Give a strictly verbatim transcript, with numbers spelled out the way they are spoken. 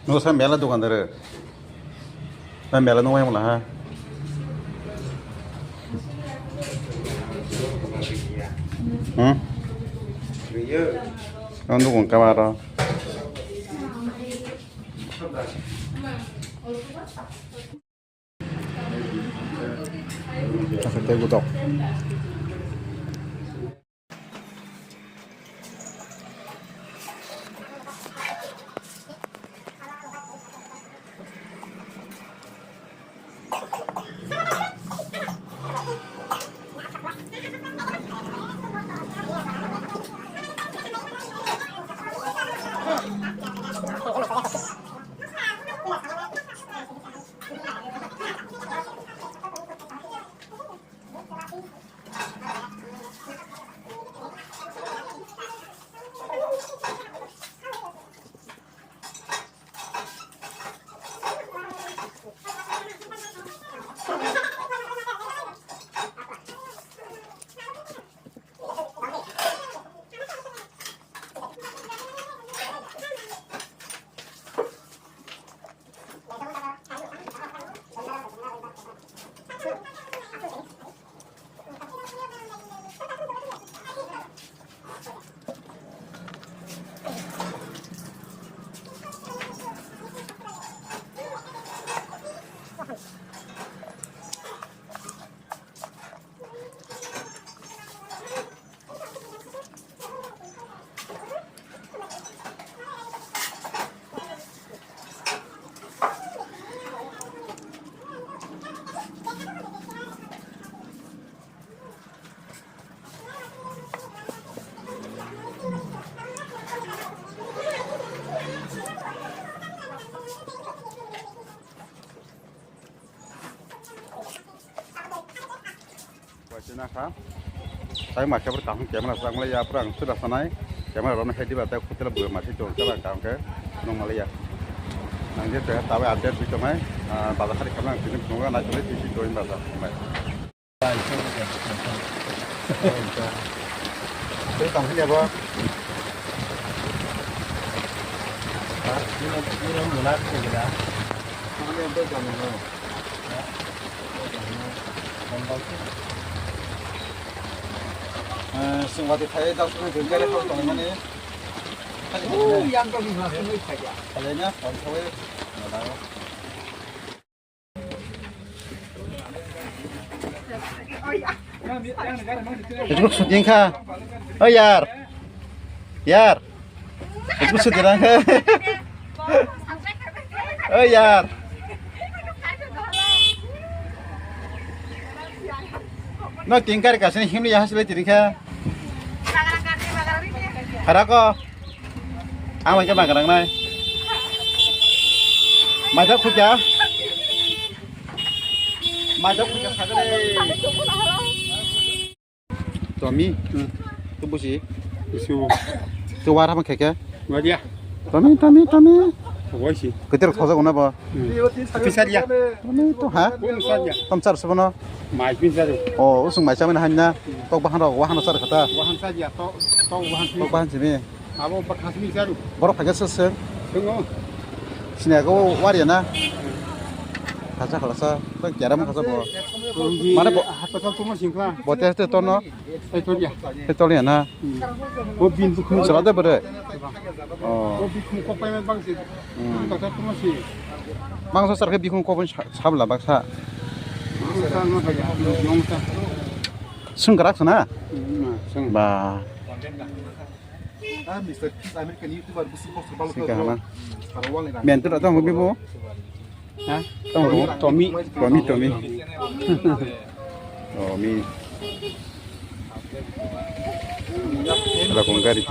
Nusa mela dukandar. Na mela nungmai mula ha. Hmm? Ang dukung kamaro. Asa tei gutok. Waisina kha. Tai maikhe bwrwi kaham camera chwng lai ya, pura ang chwla sanai. Camera rwna hai diba, tai khutila bwrwi masi chwng chwla kaham khe nung lai ya. Nang je tei tabai update bi tongnai. Ah, bazar khari khamna ang tini phunukgo nai tongwi tisi join bazar tongnai. Tei tong phiya bo. Ha? Nino, nino muna ko gida. Nino bo jamu no. Eh, singwati thai dal suri dengkare thok tong mani. Oh, yang ko bima sungwi thaya. Kale na, thok thok. Itu shooting kha. Oh yar. Yar. Itu shooting kha. Oh yar. No tingkar kasini himni ya hasil tiring kha. Harako. Ang bai khe magrang nai. Maijak khuja. Maijak khuja sagale. Tomi. Hmm. Tu busi. Isu. Tu war hama kheke. Wadia. Tomi, tomi, tomi. Waisi. Ketir khosa guna ba. Hmm. Pisaria. Tomi tu ha. Pisaria. Tom sar sabana. Mai pisaria. Oh, usung mai chamina hanya. Tok bahan rok, wahan sar kata. Wahan saja, tok, tok wahan sini. Tok bahan sini. Abo bakha sini jaru. Borok phaikha se se. Tongo. Sini ako wari na. Kasa khalasa, to kiara ma kasa bo. Mane bo. Hospital tuma singkla. Bo test to no. Sai to ya. Sai to ya na. Hmm. Bo bin bukhum. Sala de bere. Oh. Bo bukhum ko pai bang se. Hmm. Hospital tuma si. Bang so sar khe bukhum ko sabla baksa. Bukhum sa no kaya. Yong sa. Sung krak sana. Hmm, sung. Ba. Ah, Mister Kiss, American YouTuber, busi post balo. Sika hana. Mentor atau hobi bo? Ha? Tong bo? Tommy. Tommy, Tommy. Tommy. Ada kong gari.